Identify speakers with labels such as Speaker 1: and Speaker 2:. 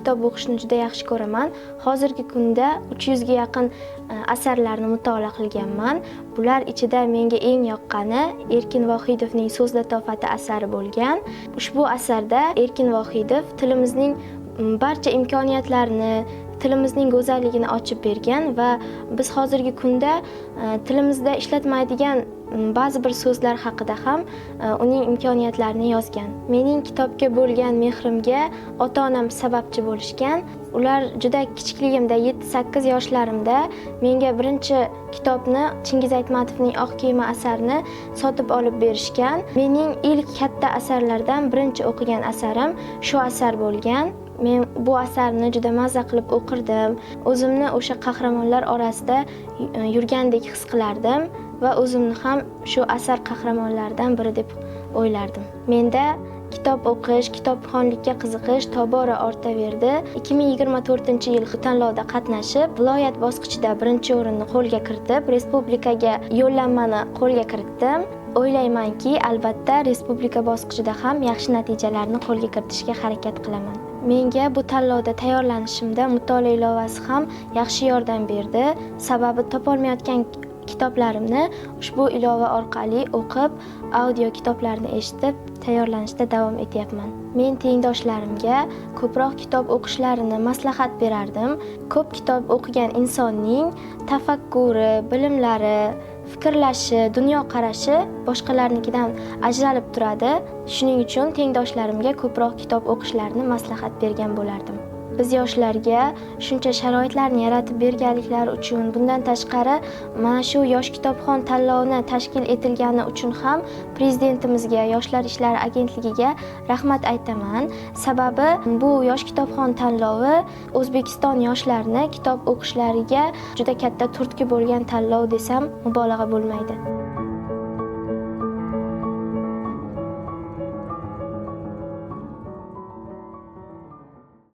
Speaker 1: Kitob o'qishni juda yaxshi ko'raman. Hozirgi kunda 300 ga yaqin asarlarni mutolaa qilganman. Bular ichida menga eng yoqqani Erkin Vohidovning So'z latofati asari bo'lgan. Ushbu asarda Erkin Vohidov tilimizning barcha imkoniyatlarini, tilimizning go'zalligini ochib bergan va biz hozirgi kunda tilimizda ishlatmaydigan ba'zi bir so'zlar haqida ham uning imkoniyatlarini yozgan. Mening kitobga bo'lgan mehrimga ota-onam sababchi bo'lishgan. Ular juda kichikligimda, 7-8 yoshlarimda menga birinchi kitobni, Chingiz Aytmatovning Oq kema asarini sotib olib berishgan. Mening ilk katta asarlardan birinchi o'qigan asarim shu asar bo'lgan. Men bu asarni juda mazza qilib o'qirdim. O'zimni o'sha qahramonlar orasida yurgandek his qilardim va o'zimni ham shu asar qahramonlaridan biri deb o'ylardim. Menda kitob o'qish, kitobxonlikka qiziqish tobora ortaverdi. 2024-yil tanlovda qatnashib, viloyat bosqichida birinchi o'rinni qo'lga kiritib, respublikaga yo'llanmani qo'lga kiritdim. O'ylaymanki, albatta respublika bosqichida ham yaxshi natijalarni qo'lga kiritishga harakat qilaman. Menga bu tanlovda tayyorlanishimda mutolaa ilovasi ham yaxshi yordam berdi. Sababi topolmayotgan kitoblarimni ushbu ilova orqali o'qib, audio kitoblarni eshitib, tayyorlanishda davom etyapman. Men tengdoshlarimga ko'proq kitob o'qishlarini maslahat berardim. Ko'p kitob o'qigan insonning tafakkuri, bilimlari, fikrlashi, dunyoqarashi boshqalarnikidan ajralib turadi. Shuning uchun tengdoshlarimga ko'proq kitob o'qishlarini maslahat bergan bo'lardim. Biz yoshlarga shuncha sharoitlarni yaratib berganliklari uchun, bundan tashqari mana shu Yosh kitobxon tanlovini tashkil etilgani uchun ham prezidentimizga, Yoshlar ishlari agentligiga rahmat aytaman. Sababi bu Yosh kitobxon tanlovi O'zbekiston yoshlarini kitob o'qishlariga juda katta turtki bo'lgan tanlov desam mubolag'a bo'lmaydi.